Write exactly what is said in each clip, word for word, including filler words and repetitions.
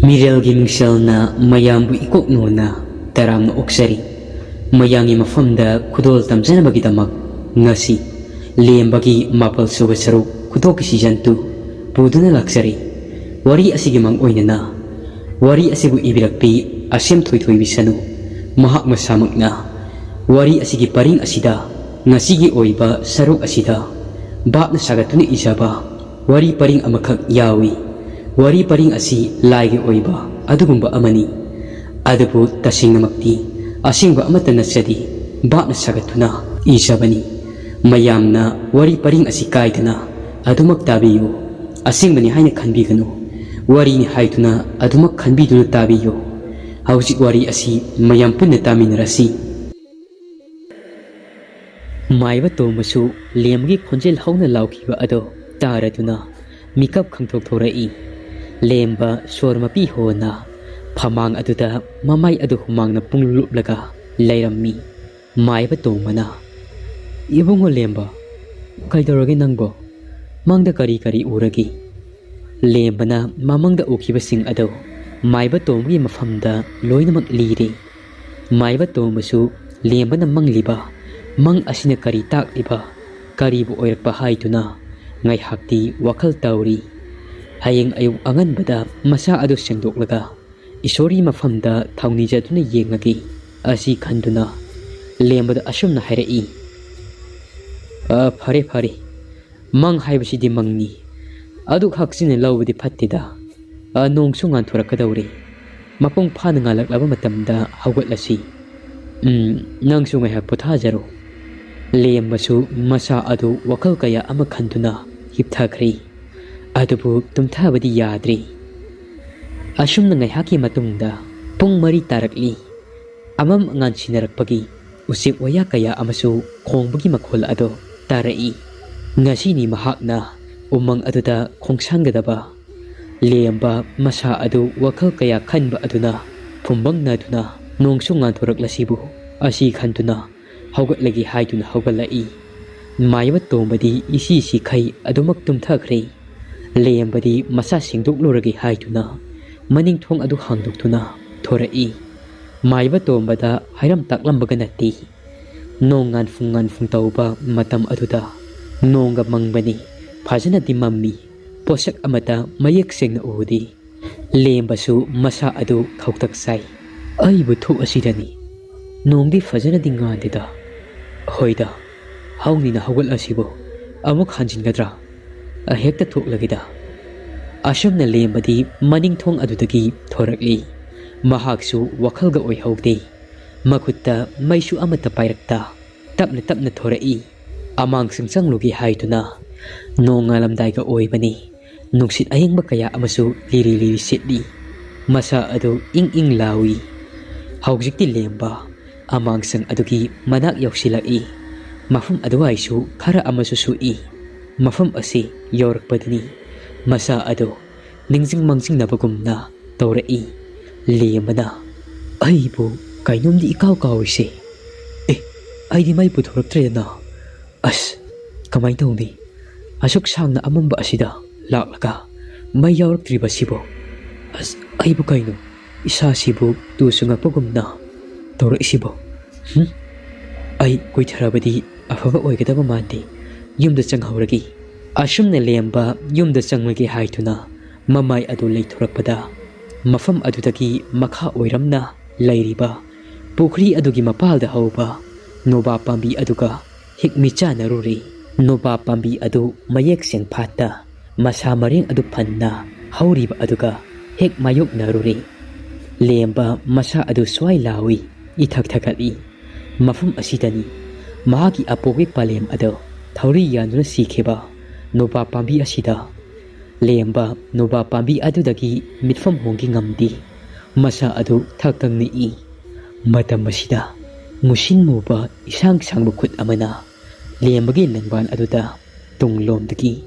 ꯃꯤꯔꯦꯜꯒꯤ ꯃꯤꯡꯁꯦꯜꯅ ꯃꯌꯥꯝꯕꯨ ꯏꯀꯣꯛ ꯅꯣꯟꯅ ꯇꯔꯥꯝꯅ ꯑꯣꯛꯆꯔꯤ꯫ ꯃꯌꯥꯝꯒꯤ ꯃꯐꯝꯗ ꯈꯨꯗꯣꯜ ꯇꯝꯖꯅꯕꯒꯤꯗꯃꯛ ꯉꯁꯤ ꯂꯦꯝꯕꯒꯤ ꯃꯥꯄꯜ ꯁꯨꯕ ꯁꯔꯨꯛ ꯈꯨꯗꯣꯜꯒꯤ season two ꯄꯨꯗꯨꯅ ꯂꯥꯛꯆꯔꯤ꯫ ꯋꯥꯔꯤ ꯑꯁꯤꯒꯤ ꯃꯪ ꯑꯣꯏꯅꯅ ꯋꯥꯔꯤ ꯑꯁꯤꯕꯨ ꯏꯕꯤꯔꯛꯄꯤ ꯑꯁꯦꯝ ꯊꯣꯏꯊꯣꯏꯕꯤ ꯁꯅꯨ꯫ ꯃꯍꯥꯛ ꯃꯁꯥꯃꯛꯅ ꯋꯥꯔꯤ ꯑꯁꯤꯒꯤ ꯄꯔꯤꯡ ꯑꯁꯤꯗ ꯉꯁꯤꯒꯤ ꯑꯣꯏꯕ ꯁꯔꯨꯛ ꯑꯁꯤꯗ ꯚꯥꯞꯅ ꯁꯥꯒꯠꯇꯨꯅ ꯏꯖꯕ ꯋꯥꯔꯤ ꯄꯔꯤꯡ ꯑꯃꯈꯛ ꯌꯥꯎꯏ꯫ ꯋꯥꯔꯤ ꯄꯔꯤꯡ ꯑꯁꯤ ꯂꯥꯏꯒꯤ ꯑꯣꯏꯕ ꯑꯗꯨꯒꯨꯝꯕ ꯑꯃꯅꯤ꯫ ꯑꯗꯨꯕꯨ ꯇꯁꯦꯡꯅꯃꯛꯇꯤ ꯑꯁꯦꯡꯕ ꯑꯃꯠꯇ ꯅꯠꯆꯗꯦ, ꯚꯥꯞꯅ ꯁꯥꯒꯠꯇꯨꯅ ꯏꯖꯕꯅꯤ꯫ ꯃꯌꯥꯝꯅ ꯋꯥꯔꯤ ꯄꯔꯤꯡ ꯑꯁꯤ ꯀꯥꯏꯗꯅ ꯑꯗꯨꯃꯛ ꯇꯥꯕꯤꯌꯨ꯫ ꯑꯁꯦꯡꯕꯅꯤ ꯍꯥꯏꯅ ꯈꯟꯕꯤꯒꯅꯨ꯫ ꯋꯥꯔꯤꯅꯤ ꯍꯥꯏꯗꯨꯅ ꯑꯗꯨꯃꯛ ꯈꯟꯕꯤꯗꯨꯅ ꯇꯥꯕꯤꯌꯨ꯫ ꯍꯧꯖꯤꯛ ꯋꯥꯔꯤ ꯑꯁꯤ ꯃꯌꯥꯝ ꯄꯨꯟꯅ ꯇꯥꯃꯤꯟꯅꯔꯁꯤ꯫ ꯃꯥꯏꯕ ꯇꯣꯝꯕꯁꯨ ꯂꯦꯝꯕꯒꯤ ꯈꯣꯟꯖꯦꯜ ꯍꯧꯅ ꯂꯥꯎꯈꯤꯕ ꯑꯗꯣ ꯇꯥꯔꯗꯨꯅ ꯃꯤꯀꯞ ꯈꯪꯊꯣꯛ ꯊꯣꯔꯛꯏ꯫ ꯂꯦꯝꯕ ꯁꯣꯔ ꯃꯄꯤ ꯍꯣꯅ ꯐꯃꯥꯡ ꯑꯗꯨꯗ ꯃꯃꯥꯏ ꯑꯗꯨ ꯍꯨꯃꯥꯡꯅ ꯄꯨꯡꯂꯨꯞ ꯂꯨꯞꯂꯒ ꯂꯩꯔꯝꯃꯤ꯫ ꯃꯥꯏꯕ ꯇꯣꯝꯕꯅ, "ꯏꯕꯨꯡꯉꯣ ꯂꯦꯝꯕ, ꯀꯩꯗꯧꯔꯒꯦ ꯅꯪꯕꯣ? ꯃꯪꯗ ꯀꯔꯤ ꯀꯔꯤ ꯎꯔꯒꯦ?" ꯂꯦꯝꯕꯅ ꯃꯃꯪꯗ ꯎꯈꯤꯕꯁꯤꯡ ꯑꯗꯨ ꯃꯥꯏꯕ ꯇꯣꯝꯕꯒꯤ ꯃꯐꯝꯗ ꯂꯣꯏꯅꯃꯛ ꯂꯤꯔꯦ꯫ ꯃꯥꯏꯕ ꯇꯣꯝꯕꯁꯨ ꯂꯦꯝꯕꯅ ꯃꯪꯂꯤꯕ ꯃꯪ ꯑꯁꯤꯅ ꯀꯔꯤ ꯇꯥꯛꯂꯤꯕ, ꯀꯔꯤꯕꯨ ꯑꯣꯏꯔꯛꯄ ꯍꯥꯏꯗꯨꯅ ꯉꯥꯏꯍꯥꯛꯇꯤ ꯋꯥꯈꯜ ꯇꯧꯔꯤ꯫ ꯍꯌꯦꯡ ꯑꯌꯨꯛ ꯑꯉꯟꯕꯗ ꯃꯁꯥ ꯑꯗꯨ ꯁꯦꯡꯗꯣꯛꯂꯒ ꯏꯁꯣꯔꯒꯤ ꯃꯐꯝꯗ ꯊꯧꯅꯤꯖꯗꯨꯅ ꯌꯦꯡꯂꯒꯦ ꯑꯁꯤ ꯈꯟꯗꯨꯅ ꯂꯦꯝꯕꯗ ꯑꯁꯨꯝꯅ ꯍꯥꯏꯔꯛꯏ, "ꯑ, ꯐꯔꯦ, ꯐꯔꯦ꯫ ꯃꯪ ꯍꯥꯏꯕꯁꯤꯗꯤ ꯃꯪꯅꯤ꯫ ꯑꯗꯨꯛ ꯍꯛꯆꯤꯟꯅ ꯂꯧꯕꯗꯤ ꯐꯠꯇꯦꯗ꯫ ꯑ, ꯅꯣꯡꯁꯨ ꯉꯥꯟꯊꯣꯔꯛꯀꯗꯧꯔꯦ꯫ ꯃꯄꯨꯡ ꯐꯥꯅ ꯉꯥꯜꯂꯛꯂꯕ ꯃꯇꯝꯗ ꯍꯧꯒꯠꯂꯁꯤ꯫ ꯎꯝ, ꯅꯪꯁꯨ ꯉꯥꯏꯍꯥꯛ ꯄꯣꯊꯥꯖꯔꯣ꯫" ꯂꯦꯝꯕꯁꯨ ꯃꯁꯥ ꯑꯗꯨ ꯋꯥꯈꯜ ꯀꯌꯥ ꯑꯃ ꯈꯟꯗꯨꯅ ꯍꯤꯞꯊꯈ꯭ꯔꯦ꯫ ꯑꯗꯨꯕꯨ ꯇꯨꯝꯊꯕꯗꯤ ꯌꯥꯗ꯭ꯔꯦ꯫ ꯑꯁꯨꯝꯅ ꯉꯥꯏꯍꯥꯛꯀꯤ ꯃꯇꯨꯡꯗ ꯄꯨꯡ ꯃꯔꯤ ꯇꯥꯔꯛꯂꯤ꯫ ꯑꯃꯝ ꯑꯉꯥꯟ ꯁꯤꯟꯅꯔꯛꯄꯒꯤ ꯎꯆꯦꯛ ꯋꯥꯌꯥ ꯀꯌꯥ ꯑꯃꯁꯨ ꯈꯣꯡꯕꯒꯤ ꯃꯈꯣꯜ ꯑꯗꯨ ꯇꯥꯔꯛꯏ꯫ ꯉꯁꯤꯅꯤ ꯃꯍꯥꯛꯅ ꯎꯃꯪ ꯑꯗꯨꯗ ꯈꯣꯡꯁꯥꯟꯒꯗꯕ꯫ ꯂꯦꯝꯕ ꯃꯁꯥ ꯑꯗꯨ ꯋꯥꯈꯜ ꯀꯌꯥ ꯈꯟꯕ ꯑꯗꯨꯅ ꯐꯨꯝꯕꯪꯅꯗꯨꯅ ꯅꯣꯡꯁꯨ ꯉꯥꯟꯊꯣꯔꯛꯂꯁꯤꯕꯨ ꯑꯁꯤ ꯈꯟꯗꯨꯅ ꯍꯧꯒꯠꯂꯒꯦ ꯍꯥꯏꯗꯨꯅ ꯍꯧꯒꯠꯂꯛꯏ꯫ ꯃꯥꯏꯕ ꯇꯣꯝꯕꯗꯤ ꯏꯁꯤ ꯁꯤꯈꯩ ꯑꯗꯨꯃꯛ ꯇꯨꯝꯊꯈ꯭ꯔꯦ꯫ ꯂꯦꯝꯕꯗꯤ ꯃꯁꯥ ꯁꯦꯡꯗꯣꯛꯂꯨꯔꯒꯦ ꯍꯥꯏꯗꯨꯅ ꯃꯅꯤꯡ ꯊꯣꯡ ꯑꯗꯨ ꯍꯥꯡꯗꯣꯛꯇꯨꯅ ꯊꯣꯔꯛꯏ꯫ ꯃꯥꯏꯕ ꯇꯣꯝꯕꯗ ꯍꯥꯏꯔꯝ ꯇꯥꯛꯂꯝꯕꯒ ꯅꯠꯇꯦ꯫ ꯅꯣꯡ ꯉꯥꯟꯐꯨꯡ ꯉꯥꯟꯐꯨꯡ ꯇꯧꯕ ꯃꯇꯝ ꯑꯗꯨꯗ ꯅꯣꯡꯒ ꯃꯪꯕꯅꯤ꯫ ꯐꯖꯅꯗꯤ ꯃꯝꯃꯤ꯫ ꯄꯣꯠꯁꯛ ꯑꯃꯠꯇ ꯃꯌꯦꯛ ꯁꯦꯡꯅ ꯎꯗꯦ꯫ ꯂꯦꯝꯕꯁꯨ ꯃꯁꯥ ꯑꯗꯨ ꯈꯧꯇꯛ ꯆꯥꯏ꯫ "ꯑꯩꯕꯨ ꯊꯣꯛꯑꯁꯤꯗꯅꯤ꯫ ꯅꯣꯡꯗꯤ ꯐꯖꯅꯗꯤ ꯉꯥꯟꯗꯦꯗ꯫ ꯍꯣꯏꯗ, ꯍꯧꯅꯤꯅ ꯍꯧꯒꯠꯂꯁꯤꯕꯨ꯫ ꯑꯃꯨꯛ ꯍꯟꯖꯤꯟꯒꯗ꯭ꯔꯥ? ꯍꯦꯛꯇ ꯊꯣꯛꯂꯒꯦꯗ"꯫ ꯑꯁꯨꯝꯅ ꯂꯦꯝꯕꯗꯤ ꯃꯅꯤꯡ ꯊꯣꯡ ꯑꯗꯨꯗꯒꯤ ꯊꯣꯔꯛꯂꯤ꯫ ꯃꯍꯥꯛꯁꯨ ꯋꯥꯈꯜꯒ ꯑꯣꯏꯍꯧꯗꯦ꯫ ꯃꯈꯨꯠꯇ ꯃꯩꯁꯨ ꯑꯃꯠꯇ ꯄꯥꯏꯔꯛꯇ ꯇꯞꯅ ꯇꯞꯅ ꯊꯣꯔꯛꯏ꯫ ꯑꯃꯥꯡꯁꯪ ꯆꯪꯂꯨꯒꯦ ꯍꯥꯏꯗꯨꯅ꯫ ꯅꯣꯡ ꯉꯥꯜꯂꯝꯗꯥꯏꯒ ꯑꯣꯏꯕꯅꯤ꯫ ꯅꯨꯡꯁꯤꯠ ꯑꯌꯤꯡꯕ ꯀꯌꯥ ꯑꯃꯁꯨ ꯂꯤꯔꯤ ꯂꯤꯔꯤ ꯁꯤꯠꯂꯤ꯫ ꯃꯁꯥ ꯑꯗꯨ ꯏꯪ ꯏꯪ ꯂꯥꯎꯏ꯫ ꯍꯧꯖꯤꯛꯇꯤ ꯂꯦꯝꯕ ꯑꯃꯥꯡꯁꯪ ꯑꯗꯨꯒꯤ ꯃꯅꯥꯛ ꯌꯧꯁꯤꯜꯂꯛꯏ꯫ ꯃꯐꯝ ꯑꯗꯨꯋꯥꯏꯁꯨ ꯈꯔ ꯑꯃꯁꯨ ꯁꯣꯛꯏ꯫ ꯃꯐꯝ ꯑꯁꯤ ꯌꯧꯔꯛꯄꯗꯅꯤ ꯃꯁꯥ ꯑꯗꯨ ꯅꯤꯡꯁꯤꯡ ꯃꯥꯡꯖꯤꯡꯅꯕꯒꯨꯝꯅ ꯇꯧꯔꯛꯏ꯫ ꯂꯦꯝꯕꯅ, "ꯑꯩꯕꯨ ꯀꯩꯅꯣꯝꯗꯤ ꯏꯀꯥꯎ ꯀꯥꯎꯏꯁꯦ꯫ ꯑꯦ, ꯑꯩꯗꯤ ꯃꯩ ꯄꯨꯊꯣꯔꯛꯇ꯭ꯔꯦꯗꯅ꯫ ꯑꯁ, ꯀꯃꯥꯏꯅ ꯇꯧꯅꯤ? ꯑꯁꯨꯛ ꯁꯥꯡꯅ ꯑꯃꯝꯕ ꯑꯁꯤꯗ ꯂꯥꯛꯂꯒ ꯃꯩ ꯌꯥꯎꯔꯛꯇ꯭ꯔꯤꯕꯁꯤꯕꯨ? ꯑꯁ, ꯑꯩꯕꯨ ꯀꯩꯅꯣ ꯏꯁꯥꯁꯤꯕꯨ ꯇꯨ ꯆꯨꯡꯉꯛꯄꯒꯨꯝꯅ ꯇꯧꯔꯛꯏꯁꯤꯕꯣ? ꯍꯨꯝ? ꯑꯩ ꯀꯨꯏꯊꯔꯕꯗꯤ ꯑꯐꯕ ꯑꯣꯏꯒꯗꯕ ꯃꯥꯟꯗꯦ꯫ ꯌꯨꯝꯗ ꯆꯪꯍꯧꯔꯒꯦ"꯫ ꯑꯁꯨꯝꯅ ꯂꯦꯝꯕ ꯌꯨꯝꯗ ꯆꯪꯂꯒꯦ ꯍꯥꯏꯗꯨꯅ ꯃꯃꯥꯏ ꯑꯗꯨ ꯂꯩꯊꯣꯔꯛꯄꯗ, ꯃꯐꯝ ꯑꯗꯨꯗꯒꯤ ꯃꯈꯥ ꯑꯣꯏꯔꯝꯅ ꯂꯩꯔꯤꯕ ꯄꯨꯈ꯭ꯔꯤ ꯑꯗꯨꯒꯤ ꯃꯄꯥꯜꯗ ꯍꯧꯕ ꯅꯣꯕꯥꯞ ꯄꯥꯝꯕꯤ ꯑꯗꯨꯒ ꯍꯤꯛ ꯃꯤꯆꯥꯟꯅꯔꯨꯔꯦ꯫ ꯅꯣꯕꯥꯞ ꯄꯥꯝꯕꯤ ꯑꯗꯨ ꯃꯌꯦꯛ ꯁꯦꯡꯐꯥꯠꯇ ꯃꯁꯥ ꯃꯔꯦꯡ ꯑꯗꯨ ꯐꯟꯅ ꯍꯧꯔꯤꯕ ꯑꯗꯨꯒ ꯍꯦꯛ ꯃꯥꯌꯣꯛꯅꯔꯨꯔꯦ꯫ ꯂꯦꯝꯕ ꯃꯁꯥ ꯑꯗꯨ ꯁ꯭ꯋꯥꯏ ꯂꯥꯎꯏ, ꯏꯊꯛ ꯊꯛꯀꯠꯂꯤ꯫ ꯃꯐꯝ ꯑꯁꯤꯗꯅꯤ ꯃꯍꯥꯛꯀꯤ ꯑꯄꯣꯛꯄꯤ ꯄꯂꯦꯝ ꯑꯗꯨ ꯊꯧꯔꯤ ꯌꯥꯟꯗꯨꯅ ꯁꯤꯈꯤꯕ ꯅꯣꯕꯥꯞ ꯄꯥꯝꯕꯤ ꯑꯁꯤꯗ꯫ ꯂꯦꯝꯕ ꯅꯣꯕꯥꯞ ꯄꯥꯝꯕꯤ ꯑꯗꯨꯗꯒꯤ ꯃꯤꯠꯐꯝ ꯍꯣꯡꯒꯦ ꯉꯝꯗꯦ꯫ ꯃꯁꯥ ꯑꯗꯨ ꯊꯛ ꯊꯛ ꯅꯤꯛꯏ꯫ ꯃꯇꯝ ꯑꯁꯤꯗ ꯃꯨꯁꯤꯟ ꯃꯨꯕ ꯏꯁꯥꯡ ꯁꯥꯡꯕ ꯈꯨꯠ ꯑꯃꯅ ꯂꯦꯝꯕꯒꯤ ꯂꯦꯡꯕꯥꯟ ꯑꯗꯨꯗ ꯇꯨꯡꯂꯣꯝꯗꯒꯤ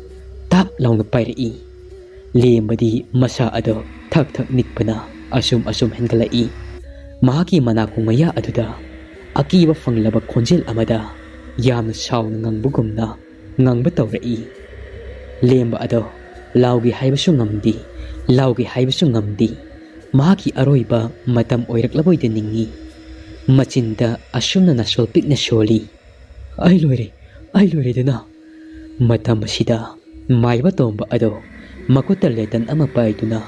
ꯇꯥꯞ ꯂꯥꯎꯅ ꯄꯥꯏꯔꯛꯏ꯫ ꯂꯦꯝꯕꯗꯤ ꯃꯁꯥ ꯑꯗꯨ ꯊꯛ ꯊꯛ ꯅꯤꯛꯄꯅ ꯑꯁꯨꯝ ꯑꯁꯨꯝ ꯍꯦꯟꯒꯠꯂꯛꯏ꯫ ꯃꯍꯥꯛꯀꯤ ꯃꯅꯥꯀꯣꯡ ꯃꯌꯥ ꯑꯗꯨꯗ ꯑꯀꯤꯕ ꯐꯪꯂꯕ ꯈꯣꯟꯖꯦꯜ ꯑꯃꯗ ꯌꯥꯝꯅ ꯁꯥꯎꯅ ꯉꯪꯕꯒꯨꯝꯅ ꯉꯪꯕ ꯇꯧꯔꯛꯏ꯫ ꯂꯦꯝꯕ ꯑꯗꯣ ꯂꯥꯎꯒꯦ ꯍꯥꯏꯕꯁꯨ ꯉꯝꯗꯦ꯫ ꯂꯥꯎꯒꯦ ꯍꯥꯏꯕꯁꯨ ꯉꯝꯗꯦ꯫ ꯃꯍꯥꯛꯀꯤ ꯑꯔꯣꯏꯕ ꯃꯇꯝ ꯑꯣꯏꯔꯛꯂꯕꯣꯏꯗ ꯅꯤꯡꯏ꯫ ꯃꯆꯤꯟꯗ ꯑꯁꯨꯝꯅ ꯅꯥꯁꯣꯜ ꯄꯤꯛꯅ ꯁꯣꯜꯂꯤ, "ꯑꯩ ꯂꯣꯏꯔꯦ, ꯑꯩ ꯂꯣꯏꯔꯦꯗꯅ!" ꯃꯇꯝ ꯑꯁꯤꯗ ꯃꯥꯏꯕ ꯇꯣꯝꯕ ꯑꯗꯣ ꯃꯈꯨꯠꯇ ꯂꯦꯇꯟ ꯑꯃ ꯄꯥꯏꯗꯨꯅ,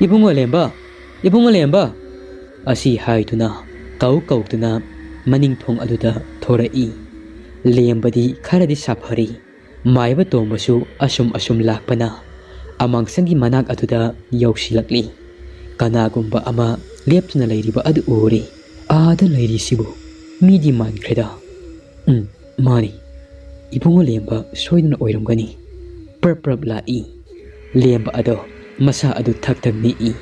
"ꯏꯕꯨꯡꯉꯣ ꯂꯦꯝꯕ, ꯏꯕꯨꯡꯉꯣ ꯂꯦꯝꯕ!" ꯑꯁꯤ ꯍꯥꯏꯗꯨꯅ ꯀꯧ ꯀꯧꯗꯨꯅ ꯃꯅꯤꯡ ꯊꯣꯡ ꯑꯗꯨꯗ ꯊꯣꯔꯛꯏ꯫ ꯂꯦꯝꯕꯗꯤ ꯈꯔꯗꯤ ꯁꯥꯐꯔꯤ꯫ ꯃꯥꯏꯕ ꯇꯣꯝꯕꯁꯨ ꯑꯁꯨꯝ ꯑꯁꯨꯝ ꯂꯥꯛꯄꯅ ꯑꯃꯥꯡꯁꯪꯒꯤ ꯃꯅꯥꯛ ꯑꯗꯨꯗ ꯌꯧꯁꯤꯜꯂꯛꯂꯤ꯫ ꯀꯅꯥꯒꯨꯝꯕ ꯑꯃ ꯂꯦꯞꯇꯨꯅ ꯂꯩꯔꯤꯕ ꯑꯗꯨ ꯎꯔꯦ꯫ "ꯑꯥꯗ ꯂꯩꯔꯤꯁꯤꯕꯨ ꯃꯤꯗꯤ ꯃꯥꯟꯈ꯭ꯔꯦꯗ꯫ ꯎꯝ, ꯃꯥꯅꯤ, ꯏꯕꯨꯡꯉꯣ ꯂꯦꯝꯕ ꯁꯣꯏꯗꯅ ꯑꯣꯏꯔꯝꯒꯅꯤ꯫" ꯄ꯭ꯔꯞ ꯄ꯭ꯔꯞ ꯂꯥꯛꯏ꯫ ꯂꯦꯝꯕ ꯑꯗꯣ ꯃꯁꯥ ꯑꯗꯨ ꯊꯛ ꯊꯛ ꯅꯤꯛꯏ꯫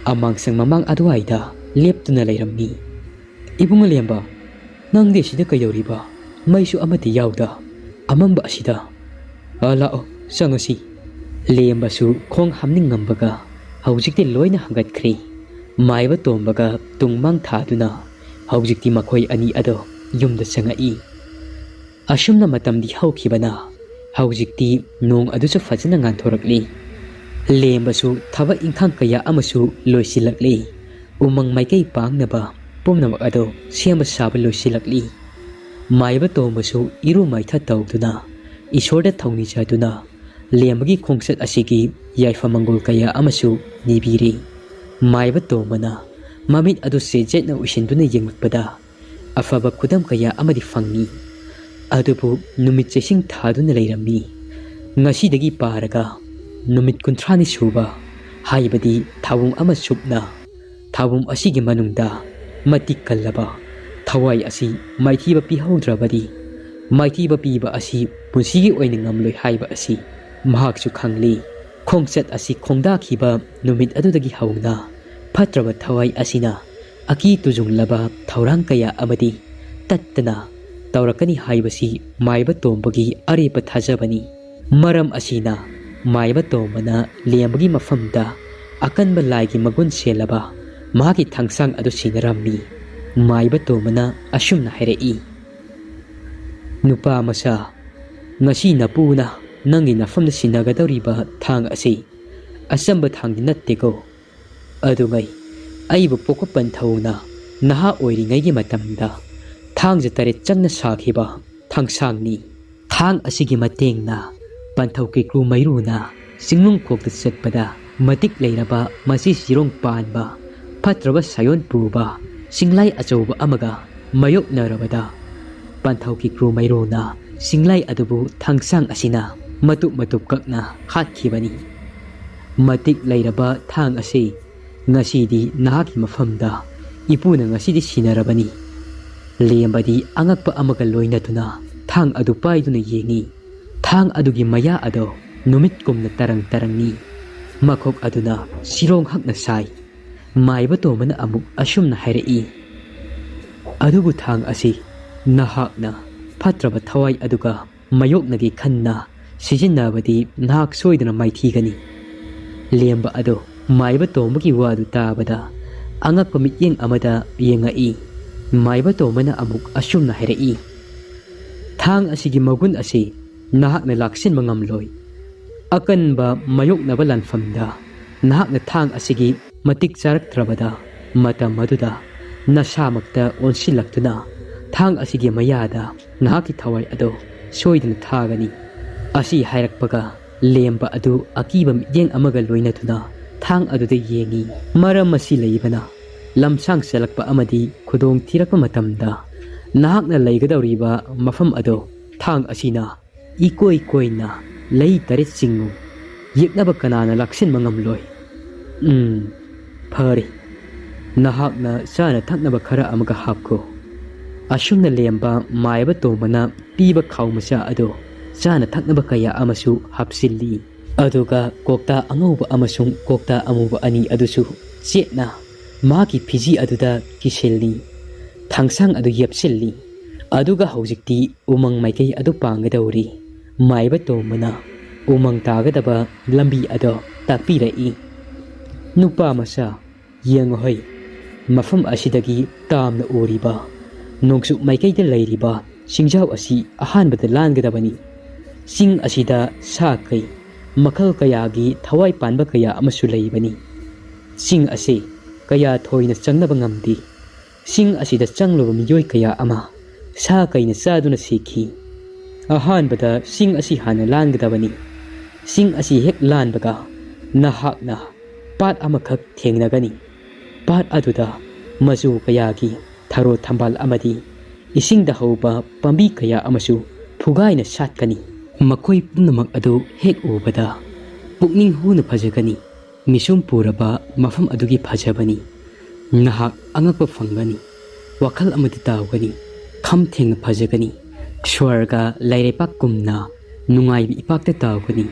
ꯑꯃꯥꯡꯁꯪ ꯃꯃꯥꯡ ꯑꯗꯨꯋꯥꯏꯗ ꯂꯦꯞꯇꯨꯅ ꯂꯩꯔꯝꯃꯤ꯫ "ꯏꯕꯨꯡꯉꯣ ꯂꯦꯝꯕ, ꯅꯪꯗꯤ ꯑꯁꯤꯗ ꯀꯩꯗꯧꯔꯤꯕ? ꯃꯩꯁꯨ ꯑꯃꯠꯇ ꯌꯥꯎꯗ, ꯑꯃꯝꯕ ꯑꯁꯤꯗ꯫ ꯑ, ꯂꯥꯛꯑꯣ, ꯆꯪꯉꯁꯤ꯫" ꯂꯦꯝꯕꯁꯨ ꯈꯣꯡ ꯍꯥꯝꯅꯤꯡꯉꯝꯕꯒ ꯍꯧꯖꯤꯛꯇꯤ ꯂꯣꯏꯅ ꯍꯥꯡꯒꯠꯈ꯭ꯔꯦ꯫ ꯃꯥꯏꯕ ꯇꯣꯝꯕꯒ ꯇꯨꯡ ꯃꯥꯡ ꯊꯥꯗꯨꯅ ꯍꯧꯖꯤꯛꯇꯤ ꯃꯈꯣꯏ ꯑꯅꯤ ꯑꯗꯣ ꯌꯨꯝꯗ ꯆꯪꯉꯛꯏ꯫ ꯑꯁꯨꯝꯅ ꯃꯇꯝꯗꯤ ꯍꯧꯈꯤꯕꯅ ꯍꯧꯖꯤꯛꯇꯤ ꯅꯣꯡ ꯑꯗꯨꯁꯨ ꯐꯖꯅ ꯉꯥꯟꯊꯣꯔꯛꯂꯤ꯫ ꯂꯦꯝꯕꯁꯨ ꯊꯕꯛ ꯏꯪꯈꯥꯡ ꯀꯌꯥ ꯑꯃꯁꯨ ꯂꯣꯏꯁꯤꯜꯂꯛꯂꯤ꯫ ꯎꯃꯪ ꯃꯥꯏꯀꯩ ꯄꯥꯡꯅꯕ ꯄꯨꯝꯅꯃꯛ ꯑꯗꯨ ꯁꯦꯝꯕ ꯁꯥꯕ ꯂꯣꯏꯁꯤꯜꯂꯛꯂꯤ꯫ ꯃꯥꯏꯕ ꯇꯣꯝꯕꯁꯨ ꯏꯔꯨ ꯃꯥꯏꯊ ꯇꯧꯗꯨꯅ ꯏꯁꯣꯔꯗ ꯊꯧꯅꯤꯖꯗꯨꯅ ꯂꯦꯝꯕꯒꯤ ꯈꯣꯡꯆꯠ ꯑꯁꯤꯒꯤ ꯌꯥꯏꯐ ꯃꯪꯒꯣꯜ ꯀꯌꯥ ꯑꯃꯁꯨ ꯅꯤꯕꯤꯔꯤ꯫ ꯃꯥꯏꯕ ꯇꯣꯝꯕꯅ ꯃꯃꯤꯠ ꯑꯗꯨ ꯆꯦꯠꯅ ꯎꯏꯁꯤꯟꯗꯨꯅ ꯌꯦꯡꯂꯛꯄꯗ ꯑꯐꯕ ꯈꯨꯗꯝ ꯀꯌꯥ ꯑꯃꯗꯤ ꯐꯪꯏ꯫ ꯑꯗꯨꯕꯨ ꯅꯨꯃꯤꯠ ꯆꯩꯁꯤꯡ ꯊꯥꯗꯨꯅ ꯂꯩꯔꯝꯃꯤ꯫ ꯉꯁꯤꯗꯒꯤ ꯄꯥꯔꯒ ꯅꯨꯃꯤꯠ ꯀꯨꯟꯊ꯭ꯔꯥꯅꯤ ꯁꯨꯕ, ꯍꯥꯏꯕꯗꯤ ꯊꯧꯑꯣꯡ ꯑꯃ ꯆꯨꯞꯅ ꯊꯧꯑꯣꯡ ꯑꯁꯤꯒꯤ ꯃꯅꯨꯡꯗ ꯃꯇꯤꯛ ꯀꯜꯂꯕ ꯊꯋꯥꯏ ꯑꯁꯤ ꯃꯥꯏꯊꯤꯕ ꯄꯤꯍꯧꯗ꯭ꯔꯕꯗꯤ, ꯃꯥꯏꯊꯤꯕ ꯄꯤꯕ ꯑꯁꯤ ꯄꯨꯟꯁꯤꯒꯤ ꯑꯣꯏꯅ ꯉꯝꯂꯣꯏ ꯍꯥꯏꯕ ꯑꯁꯤ ꯃꯍꯥꯛꯁꯨ ꯈꯪꯂꯤ꯫ ꯈꯣꯡꯆꯠ ꯑꯁꯤ ꯈꯣꯡꯗꯥꯈꯤꯕ ꯅꯨꯃꯤꯠ ꯑꯗꯨꯗꯒꯤ ꯍꯧꯅ ꯐꯠꯇ꯭ꯔꯕ ꯊꯋꯥꯏ ꯑꯁꯤꯅ ꯑꯀꯤ ꯇꯨꯖꯨꯡꯂꯕ ꯊꯧꯔꯥꯡ ꯀꯌꯥ ꯑꯃꯗꯤ ꯇꯠꯇꯅ ꯇꯧꯔꯛꯀꯅꯤ ꯍꯥꯏꯕꯁꯤ ꯃꯥꯏꯕ ꯇꯣꯝꯕꯒꯤ ꯑꯔꯦꯞꯄ ꯊꯥꯖꯕꯅꯤ꯫ ꯃꯔꯝ ꯑꯁꯤꯅ ꯃꯥꯏꯕ ꯇꯣꯝꯕꯅ ꯂꯦꯝꯕꯒꯤ ꯃꯐꯝꯗ ꯑꯀꯟꯕ ꯂꯥꯏꯒꯤ ꯃꯒꯨꯟ ꯁꯦꯜꯂꯕ ꯃꯍꯥꯛꯀꯤ ꯊꯥꯡꯁꯥꯡ ꯑꯗꯨ ꯁꯤꯟꯅꯔꯝꯃꯤ꯫ ꯃꯥꯏꯕ ꯇꯣꯝꯕꯅ ꯑꯁꯨꯝꯅ ꯍꯥꯏꯔꯛꯏ, "ꯅꯨꯄꯥ ꯃꯆꯥ, ꯉꯁꯤ ꯅꯄꯨꯅ ꯅꯪꯒꯤ ꯅꯐꯝꯗ ꯁꯤꯟꯅꯒꯗꯧꯔꯤꯕ ꯊꯥꯡ ꯑꯁꯤ ꯑꯆꯝꯕ ꯊꯥꯡꯗꯤ ꯅꯠꯇꯦꯀꯣ꯫ ꯑꯗꯨꯉꯩ ꯑꯩꯕꯨ ꯄꯣꯛꯄ ꯄꯟꯊꯧꯅ ꯅꯍꯥ ꯑꯣꯏꯔꯤꯉꯩꯒꯤ ꯃꯇꯝꯗ ꯊꯥꯡꯖ ꯇꯔꯦꯠ ꯆꯪꯅ ꯁꯥꯈꯤꯕ ꯊꯥꯡꯁꯥꯡꯅꯤ꯫ ꯊꯥꯡ ꯑꯁꯤꯒꯤ ꯃꯇꯦꯡꯅ ꯄꯟꯊꯧ ꯀꯤꯀ꯭ꯔꯨ ꯃꯩꯔꯨꯅ ꯆꯤꯡꯅꯨꯡꯈꯣꯛꯇ ꯆꯠꯄꯗ ꯃꯇꯤꯛ ꯂꯩꯔꯕ ꯃꯆꯤ ꯆꯤꯔꯣꯡ ꯄꯥꯟꯕ ꯐꯠꯇ꯭ꯔꯕ ꯁꯥꯏꯑꯣꯟ ꯄꯨꯕ ꯆꯤꯡꯂꯥꯏ ꯑꯆꯧꯕ ꯑꯃꯒ ꯃꯥꯌꯣꯛꯅꯔꯕꯗ ꯄꯟꯊꯧ ꯀꯤꯀ꯭ꯔꯨ ꯃꯩꯔꯨꯅ ꯆꯤꯡꯂꯥꯏ ꯑꯗꯨꯕꯨ ꯊꯥꯡꯁꯥꯡ ꯑꯁꯤꯅ ꯃꯇꯨꯞ ꯃꯇꯨꯞ ꯀꯛꯅ ꯍꯥꯠꯈꯤꯕꯅꯤ꯫ ꯃꯇꯤꯛ ꯂꯩꯔꯕ ꯊꯥꯡ ꯑꯁꯤ ꯉꯁꯤꯗꯤ ꯅꯍꯥꯛꯀꯤ ꯃꯐꯝꯗ ꯏꯄꯨꯅ ꯉꯁꯤꯗꯤ ꯁꯤꯟꯅꯔꯕꯅꯤ꯫ ꯂꯦꯝꯕꯗꯤ ꯑꯉꯛꯄ ꯑꯃꯒ ꯂꯣꯏꯅꯗꯨꯅ ꯊꯥꯡ ꯑꯗꯨ ꯄꯥꯏꯗꯨꯅ ꯌꯦꯡꯉꯤ꯫ ꯊꯥꯡ ꯑꯗꯨꯒꯤ ꯃꯌꯥ ꯑꯗꯣ ꯅꯨꯃꯤꯠꯀꯨꯝꯅ ꯇꯔꯪ ꯇꯔꯪꯉꯤ꯫ ꯃꯈꯣꯛ ꯑꯗꯨꯅ ꯁꯤꯔꯣꯡ ꯍꯛꯅ ꯁꯥꯏ꯫ ꯃꯥꯏꯕ ꯇꯣꯝꯕꯅ ꯑꯃꯨꯛ ꯑꯁꯨꯝꯅ ꯍꯥꯏꯔꯛꯏ, "ꯑꯗꯨꯕꯨ ꯊꯥꯡ ꯑꯁꯤ ꯅꯍꯥꯛꯅ ꯐꯠꯇ꯭ꯔꯕ ꯊꯋꯥꯏ ꯑꯗꯨꯒ ꯃꯥꯌꯣꯛꯅꯒꯦ ꯈꯟꯅ ꯁꯤꯖꯤꯟꯅꯕꯗꯤ ꯅꯍꯥꯛ ꯁꯣꯏꯗꯅ ꯃꯥꯏꯊꯤꯒꯅꯤ꯫" ꯂꯦꯝꯕ ꯑꯗꯣ ꯃꯥꯏꯕ ꯇꯣꯝꯕꯒꯤ ꯋꯥꯗꯨ ꯇꯥꯕꯗ ꯑꯉꯛꯄ ꯃꯤꯠꯌꯦꯡ ꯑꯃꯗ ꯌꯦꯡꯉꯛꯏ꯫ ꯃꯥꯏꯕ ꯇꯣꯝꯕꯅ ꯑꯃꯨꯛ ꯑꯁꯨꯝꯅ ꯍꯥꯏꯔꯛꯏ, "ꯊꯥꯡ ꯑꯁꯤꯒꯤ ꯃꯒꯨꯟ ꯑꯁꯤ ꯅꯍꯥꯛꯅ ꯂꯥꯛꯁꯤꯟꯕ ꯉꯝꯂꯣꯏ꯫ ꯑꯀꯟꯕ ꯃꯥꯌꯣꯛꯅꯕ ꯂꯥꯟꯐꯝꯗ ꯅꯍꯥꯛꯅ ꯊꯥꯡ ꯑꯁꯤꯒꯤ ꯃꯇꯤꯛ ꯆꯥꯔꯛꯇ꯭ꯔꯕꯗ, ꯃꯇꯝ ꯑꯗꯨꯗ ꯅꯁꯥꯃꯛꯇ ꯑꯣꯟꯁꯤꯜꯂꯛꯇꯨꯅ ꯊꯥꯡ ꯑꯁꯤꯒꯤ ꯃꯌꯥꯗ ꯅꯍꯥꯛꯀꯤ ꯊꯋꯥꯏ ꯑꯗꯨ ꯁꯣꯏꯗꯅ ꯊꯥꯒꯅꯤ꯫" ꯑꯁꯤ ꯍꯥꯏꯔꯛꯄꯒ ꯂꯦꯝꯕ ꯑꯗꯨ ꯑꯀꯤꯕ ꯃꯤꯠꯌꯦꯡ ꯑꯃꯒ ꯂꯣꯏꯅꯗꯨꯅ ꯊꯥꯡ ꯑꯗꯨꯗ ꯌꯦꯡꯉꯤ꯫ ꯃꯔꯝ ꯑꯁꯤ ꯂꯩꯕꯅ ꯂꯝꯁꯥꯡ ꯆꯠꯂꯛꯄ ꯑꯃꯗꯤ ꯈꯨꯗꯣꯡ ꯊꯤꯔꯛꯄ ꯃꯇꯝꯗ ꯅꯍꯥꯛꯅ ꯂꯩꯒꯗꯧꯔꯤꯕ ꯃꯐꯝ ꯑꯗꯨ ꯊꯥꯡ ꯑꯁꯤꯅ ꯏꯀꯣꯏ ꯀꯣꯏꯅ ꯂꯩ ꯇꯔꯦꯠ ꯆꯤꯡꯉꯨ꯫ ꯌꯦꯛꯅꯕ ꯀꯅꯥꯅ ꯂꯥꯛꯁꯤꯟꯕ ꯉꯝꯂꯣꯏ꯫ ꯎꯝ, ꯐꯔꯦ꯫ ꯅꯍꯥꯛꯅ ꯆꯥꯅ ꯊꯛꯅꯕ ꯈꯔ ꯑꯃꯒ ꯍꯥꯞꯈꯣ꯫ ꯑꯁꯨꯝꯅ ꯂꯦꯝꯕ ꯃꯥꯏꯕ ꯇꯣꯝꯕꯅ ꯄꯤꯕ ꯈꯥꯎ ꯃꯆꯥ ꯑꯗꯨ ꯆꯥꯅ ꯊꯛꯅꯕ ꯀꯌꯥ ꯑꯃꯁꯨ ꯍꯥꯞꯆꯤꯜꯂꯤ꯫ ꯑꯗꯨꯒ ꯀꯣꯛꯇꯥ ꯑꯉꯧꯕ ꯑꯃꯁꯨꯡ ꯀꯣꯛꯇꯥ ꯑꯃꯨꯕ ꯑꯅꯤ ꯑꯗꯨꯁꯨ ꯆꯦꯠꯅ ꯃꯍꯥꯛꯀꯤ ꯐꯤꯖꯤ ꯑꯗꯨꯗ ꯀꯤꯁꯤꯜꯂꯤ꯫ ꯊꯥꯡꯁꯥꯡ ꯑꯗꯨ ꯌꯦꯞꯁꯤꯜꯂꯤ꯫ ꯑꯗꯨꯒ ꯍꯧꯖꯤꯛꯇꯤ ꯎꯃꯪ ꯃꯥꯏꯀꯩ ꯑꯗꯨ ꯄꯥꯡꯒꯗꯧꯔꯤ꯫ ꯃꯥꯏꯕ ꯇꯣꯝꯕꯅ ꯎꯃꯪ ꯇꯥꯒꯗꯕ ꯂꯝꯕꯤ ꯑꯗꯨ ꯇꯥꯛꯄꯤꯔꯛꯏ꯫ ꯅꯨꯄꯥ ꯃꯆꯥ, ꯌꯦꯡꯉꯨꯍꯩ, ꯃꯐꯝ ꯑꯁꯤꯗꯒꯤ ꯇꯥꯝꯅ ꯎꯔꯤꯕ ꯅꯣꯡꯆꯨꯞ ꯃꯥꯏꯀꯩꯗ ꯂꯩꯔꯤꯕ ꯆꯤꯡꯖꯥꯎ ꯑꯁꯤ ꯑꯍꯥꯟꯕꯗ ꯂꯥꯟꯒꯗꯕꯅꯤ꯫ ꯆꯤꯡ ꯑꯁꯤꯗ ꯁꯥ ꯀꯩ, ꯃꯈꯜ ꯀꯌꯥꯒꯤ ꯊꯋꯥꯏ ꯄꯥꯟꯕ ꯀꯌꯥ ꯑꯃꯁꯨ ꯂꯩꯕꯅꯤ꯫ ꯆꯤꯡ ꯑꯁꯤ ꯀꯌꯥ ꯊꯣꯏꯅ ꯆꯪꯅꯕ ꯉꯝꯗꯦ꯫ ꯆꯤꯡ ꯑꯁꯤꯗ ꯆꯪꯂꯨꯕ ꯃꯤꯑꯣꯏ ꯀꯌꯥ ꯑꯃ ꯁꯥ ꯀꯩꯅ ꯆꯥꯗꯨꯅ ꯁꯤꯈꯤ꯫ ꯑꯍꯥꯟꯕꯗ ꯆꯤꯡ ꯑꯁꯤ ꯍꯥꯟꯅ ꯂꯥꯟꯒꯗꯕꯅꯤ꯫ ꯆꯤꯡ ꯑꯁꯤ ꯍꯦꯛ ꯂꯥꯟꯕꯒ ꯅꯍꯥꯛꯅ ꯄꯥꯠ ꯑꯃꯈꯛ ꯊꯦꯡꯅꯒꯅꯤ꯫ ꯄꯥꯠ ꯑꯗꯨꯗ ꯃꯆꯨ ꯀꯌꯥꯒꯤ ꯊꯔꯣ ꯊꯝꯕꯥꯜ ꯑꯃꯗꯤ ꯏꯁꯤꯡꯗ ꯍꯧꯕ ꯄꯥꯝꯕꯤ ꯀꯌꯥ ꯑꯃꯁꯨ ꯐꯨꯒꯥꯏꯅ ꯁꯥꯠꯀꯅꯤ꯫ ꯃꯈꯣꯏ ꯄꯨꯝꯅꯃꯛ ꯑꯗꯨ ꯍꯦꯛ ꯎꯕꯗ ꯄꯨꯛꯅꯤꯡ ꯍꯨꯅ ꯐꯖꯒꯅꯤ꯫ ꯃꯤꯁꯨꯝ ꯄꯨꯔꯕ ꯃꯐꯝ ꯑꯗꯨꯒꯤ ꯐꯖꯕꯅꯤ꯫ ꯅꯍꯥꯛ ꯑꯉꯛꯄ ꯐꯪꯒꯅꯤ꯫ ꯋꯥꯈꯜ ꯑꯃꯗꯤ ꯇꯥꯎꯒꯅꯤ꯫ ꯈꯝ ꯊꯦꯡꯅ ꯐꯖꯒꯅꯤ꯫ ꯁ꯭ꯋꯔꯒ ꯂꯩꯔꯩꯄꯥꯛꯀꯨꯝꯅ ꯅꯨꯡꯉꯥꯏꯕ ꯏꯄꯥꯛꯇ ꯇꯥꯎꯒꯅꯤ꯫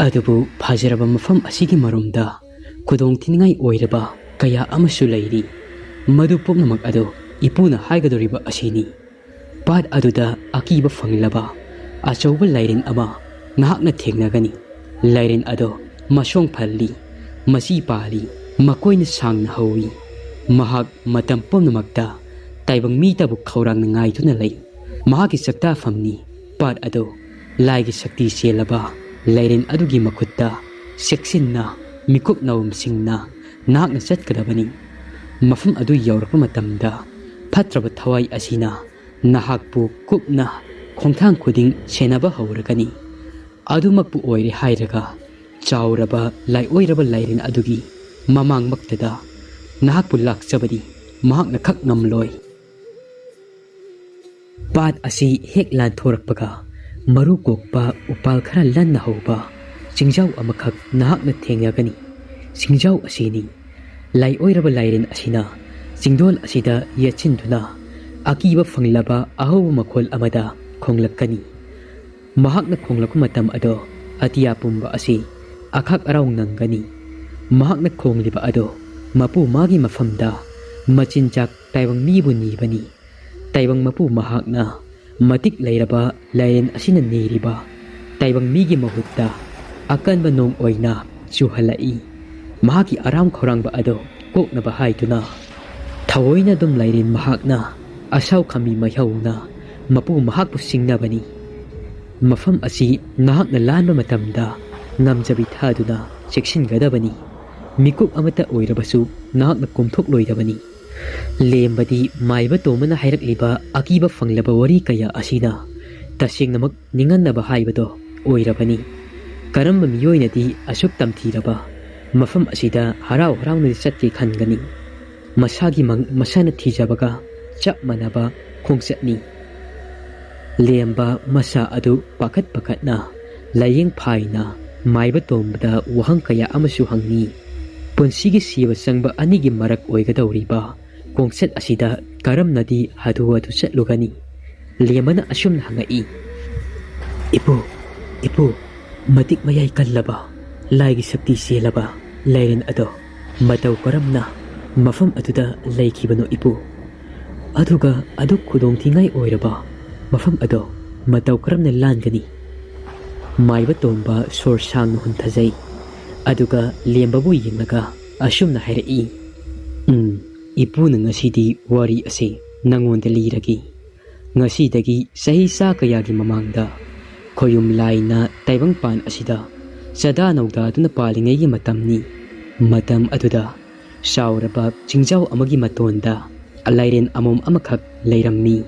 ꯑꯗꯨꯕꯨ ꯐꯖꯔꯕ ꯃꯐꯝ ꯑꯁꯤꯒꯤ ꯃꯔꯨꯝꯗ ꯈꯨꯗꯣꯡ ꯊꯤꯅꯤꯡꯉꯥꯏ ꯑꯣꯏꯔꯕ ꯀꯌꯥ ꯑꯃꯁꯨ ꯂꯩꯔꯤ꯫ ꯃꯗꯨ ꯄꯨꯝꯅꯃꯛ ꯑꯗꯨ ꯏꯄꯨꯅ ꯍꯥꯏꯒꯗꯧꯔꯤꯕ ꯑꯁꯤꯅꯤ꯫ ꯄꯥꯠ ꯑꯗꯨꯗ ꯑꯀꯤꯕ ꯐꯪꯂꯕ ꯑꯆꯧꯕ ꯂꯥꯏꯔꯦꯟ ꯑꯃ ꯅꯍꯥꯛꯅ ꯊꯦꯡꯅꯒꯅꯤ꯫ ꯂꯥꯏꯔꯦꯟ ꯑꯗꯣ ꯃꯁꯣꯡ ꯐꯜꯂꯤ, ꯃꯆꯤ ꯄꯥꯜꯂꯤ, ꯃꯀꯣꯏꯅ ꯁꯥꯡꯅ ꯍꯧꯏ꯫ ꯃꯍꯥꯛ ꯃꯇꯝ ꯄꯨꯝꯅꯃꯛꯇ ꯇꯥꯏꯕꯪ ꯃꯤꯇꯕꯨ ꯈꯧꯔꯥꯡꯅ ꯉꯥꯏꯗꯨꯅ ꯂꯩ꯫ ꯃꯍꯥꯛꯀꯤ ꯆꯥꯛꯇꯥꯐꯝꯅꯤ꯫ ꯄꯥꯠ ꯑꯗꯨ ꯂꯥꯏꯒꯤ ꯁꯛꯇꯤ ꯆꯦꯜꯂꯕ ꯂꯥꯏꯔꯦꯟ ꯑꯗꯨꯒꯤ ꯃꯈꯨꯠꯇ ꯆꯦꯛꯁꯤꯟꯅ ꯃꯤꯀꯨꯞ ꯅꯥꯎꯔꯨꯝꯁꯤꯡꯅ ꯅꯍꯥꯛꯅ ꯆꯠꯀꯗꯕꯅꯤ꯫ ꯃꯐꯝ ꯑꯗꯨ ꯌꯧꯔꯛꯄ ꯃꯇꯝꯗ ꯐꯠꯇ꯭ꯔꯕ ꯊꯋꯥꯏ ꯑꯁꯤꯅ ꯅꯍꯥꯛꯄꯨ ꯀꯨꯞꯅ ꯈꯣꯡꯊꯥꯡ ꯈꯨꯗꯤꯡ ꯁꯦꯟꯅꯕ ꯍꯧꯔꯒꯅꯤ꯫ ꯑꯗꯨꯃꯛꯄꯨ ꯑꯣꯏꯔꯦ ꯍꯥꯏꯔꯒ ꯆꯥꯎꯔꯕ ꯂꯥꯏꯑꯣꯏꯔꯕ ꯂꯥꯏꯔꯦꯟ ꯑꯗꯨꯒꯤ ꯃꯃꯥꯡꯃꯛꯇꯗ ꯅꯍꯥꯛꯄꯨ ꯂꯥꯛꯆꯕꯗꯤ ꯃꯍꯥꯛꯅ ꯈꯛ ꯉꯝꯂꯣꯏ꯫ ꯄꯥꯠ ꯑꯁꯤ ꯍꯦꯛ ꯂꯥꯟꯊꯣꯔꯛꯄꯒ ꯃꯔꯨ ꯀꯣꯛꯄ ꯎꯄꯥꯜ ꯈꯔ ꯂꯟꯅ ꯍꯧꯕ ꯆꯤꯡꯖꯥꯎ ꯑꯃꯈꯛ ꯅꯍꯥꯛꯅ ꯊꯦꯡꯅꯒꯅꯤ꯫ ꯆꯤꯡꯖꯥꯎ ꯑꯁꯤꯅꯤ꯫ ꯂꯥꯏꯑꯣꯏꯔꯕ ꯂꯥꯏꯔꯦꯟ ꯑꯁꯤꯅ ꯆꯤꯡꯗꯣꯜ ꯑꯁꯤꯗ ꯌꯦꯠꯁꯤꯟꯗꯨꯅ ꯑꯀꯤꯕ ꯐꯪꯂꯕ ꯑꯍꯧꯕ ꯃꯈꯣꯜ ꯑꯃꯗ ꯈꯣꯡꯂꯛꯀꯅꯤ꯫ ꯃꯍꯥꯛꯅ ꯈꯣꯡꯂꯛꯄ ꯃꯇꯝ ꯑꯗꯣ ꯑꯇꯤꯌꯥ ꯄꯨꯝꯕ ꯑꯁꯤ ꯑꯈꯥꯛ ꯑꯔꯥꯎ ꯅꯪꯒꯅꯤ꯫ ꯃꯍꯥꯛꯅ ꯈꯣꯡꯂꯤꯕ ꯑꯗꯣ ꯃꯄꯨ ꯃꯥꯒꯤ ꯃꯐꯝꯗ ꯃꯆꯤꯟꯖꯥꯛ ꯇꯥꯏꯕꯪ ꯃꯤꯕꯨ ꯅꯤꯕꯅꯤ꯫ ꯇꯥꯏꯕꯪ ꯃꯄꯨ ꯃꯍꯥꯛꯅ ꯃꯇꯤꯛ ꯂꯩꯔꯕ ꯂꯥꯏꯔꯦꯟ ꯑꯁꯤꯅ ꯅꯤꯔꯤꯕ ꯇꯥꯏꯕꯪ ꯃꯤꯒꯤ ꯃꯍꯨꯠꯇ ꯑꯀꯟꯕ ꯅꯣꯡ ꯑꯣꯏꯅ ꯆꯨꯍꯜꯂꯛꯏ꯫ ꯃꯍꯥꯛꯀꯤ ꯑꯔꯥꯝ ꯈꯧꯔꯥꯡꯕ ꯑꯗꯣ ꯀꯣꯛꯅꯕ ꯍꯥꯏꯗꯨꯅ ꯊꯑꯣꯏꯅ ꯑꯗꯨꯝ ꯂꯥꯏꯔꯦꯟ ꯃꯍꯥꯛꯅ ꯑꯁꯥꯎ ꯈꯥꯝꯕꯤ ꯃꯩꯍꯧꯅ ꯃꯄꯨ ꯃꯍꯥꯛꯄꯨ ꯁꯤꯡꯅꯕꯅꯤ꯫ ꯃꯐꯝ ꯑꯁꯤ ꯅꯍꯥꯛꯅ ꯂꯥꯟꯕ ꯃꯇꯝꯗ ꯉꯝꯖꯕꯤ ꯊꯥꯗꯨꯅ ꯆꯦꯛꯁꯤꯟꯒꯗꯕꯅꯤ꯫ ꯃꯤꯀꯨꯞ ꯑꯃꯠꯇ ꯑꯣꯏꯔꯕꯁꯨ ꯅꯍꯥꯛꯅ ꯀꯣꯝꯊꯣꯛꯂꯣꯏꯗꯕꯅꯤ꯫ ꯂꯦꯝꯕꯗꯤ ꯃꯥꯏꯕ ꯇꯣꯝꯕꯅ ꯍꯥꯏꯔꯛꯂꯤꯕ ꯑꯀꯤꯕ ꯐꯪꯂꯕ ꯋꯥꯔꯤ ꯀꯌꯥ ꯑꯁꯤꯅ ꯇꯁꯦꯡꯅꯃꯛ ꯅꯤꯡꯍꯟꯅꯕ ꯍꯥꯏꯕꯗꯣ ꯑꯣꯏꯔꯕꯅꯤ꯫ ꯀꯔꯝꯕ ꯃꯤꯑꯣꯏꯅꯗꯤ ꯑꯁꯨꯛ ꯇꯝꯊꯤꯔꯕ ꯃꯐꯝ ꯑꯁꯤꯗ ꯍꯔꯥꯎ ꯍꯔꯥꯎꯅꯗꯤ ꯆꯠꯀꯦ ꯈꯟꯒꯅꯤ? ꯃꯁꯥꯒꯤ ꯃꯪ ꯃꯁꯥꯅ ꯊꯤꯖꯕꯒ ꯆꯞ ꯃꯥꯟꯅꯕ ꯈꯣꯡꯆꯠꯅꯤ꯫ ꯂꯦꯝꯕ ꯃꯁꯥ ꯑꯗꯨ ꯄꯥꯈꯠ ꯄꯥꯈꯠꯅ ꯂꯥꯏꯌꯦꯡ ꯐꯥꯏꯅ ꯃꯥꯏꯕ ꯇꯣꯝꯕꯗ ꯋꯥꯍꯪ ꯀꯌꯥ ꯑꯃꯁꯨ ꯍꯪꯉꯤ꯫ ꯄꯨꯟꯁꯤꯒꯤ ꯁꯤꯕ ꯆꯪꯕ ꯑꯅꯤꯒꯤ ꯃꯔꯛ ꯑꯣꯏꯒꯗꯧꯔꯤꯕ ꯈꯣꯡꯆꯠ ꯑꯁꯤꯗ ꯀꯔꯝꯅꯗꯤ ꯍꯥꯊꯨ ꯍꯥꯊꯨ ꯆꯠꯂꯨꯒꯅꯤ? ꯂꯦꯝꯕꯅ ꯑꯁꯨꯝꯅ ꯍꯪꯉꯛꯏ, "ꯏꯄꯨ, ꯏꯄꯨ, ꯃꯇꯤꯛ ꯃꯌꯥꯏ ꯀꯜꯂꯕ, ꯂꯥꯏꯒꯤ ꯁꯛꯇꯤ ꯆꯦꯜꯂꯕ ꯂꯥꯏꯔꯦꯟ ꯑꯗꯣ ꯃꯇꯧ ꯀꯔꯝꯅ ꯃꯐꯝ ꯑꯗꯨꯗ ꯂꯩꯈꯤꯕꯅꯣ ꯏꯄꯨ? ꯑꯗꯨꯒ ꯑꯗꯨꯛ ꯈꯨꯗꯣꯡꯊꯤꯉꯥꯏ ꯑꯣꯏꯔꯕ ꯃꯐꯝ ꯑꯗꯣ ꯃꯇꯧ ꯀꯔꯝꯅ ꯂꯥꯟꯒꯅꯤ?" ꯃꯥꯏꯕ ꯇꯣꯝꯕ ꯁꯣꯔ ꯁꯥꯡꯅ ꯍꯨꯟꯊꯖꯩ꯫ ꯑꯗꯨꯒ ꯂꯦꯝꯕꯕꯨ ꯌꯦꯡꯂꯒ ꯑꯁꯨꯝꯅ ꯍꯥꯏꯔꯛꯏ, "ꯎꯝ, ꯏꯄꯨꯅ ꯉꯁꯤꯗꯤ ꯋꯥꯔꯤ ꯑꯁꯤ ꯅꯉꯣꯟꯗ ꯂꯤꯔꯒꯦ꯫ ꯉꯁꯤꯗꯒꯤ ꯆꯍꯤ ꯆꯥ ꯀꯌꯥꯒꯤ ꯃꯃꯥꯡꯗ ꯈꯣꯌꯨꯝ ꯂꯥꯏꯅ ꯇꯥꯏꯕꯪꯄꯥꯟ ꯑꯁꯤꯗ ꯆꯥꯗꯥ ꯅꯧꯗꯥꯗꯨꯅ ꯄꯥꯜꯂꯤꯉꯩꯒꯤ ꯃꯇꯝꯅꯤ꯫ ꯃꯇꯝ ꯑꯗꯨꯗ ꯆꯥꯎꯔꯕ ꯆꯤꯡꯖꯥꯎ ꯑꯃꯒꯤ ꯃꯇꯣꯟꯗ ꯂꯥꯏꯔꯦꯟ ꯑꯃꯣꯝ ꯑꯃꯈꯛ ꯂꯩꯔꯝꯃꯤ꯫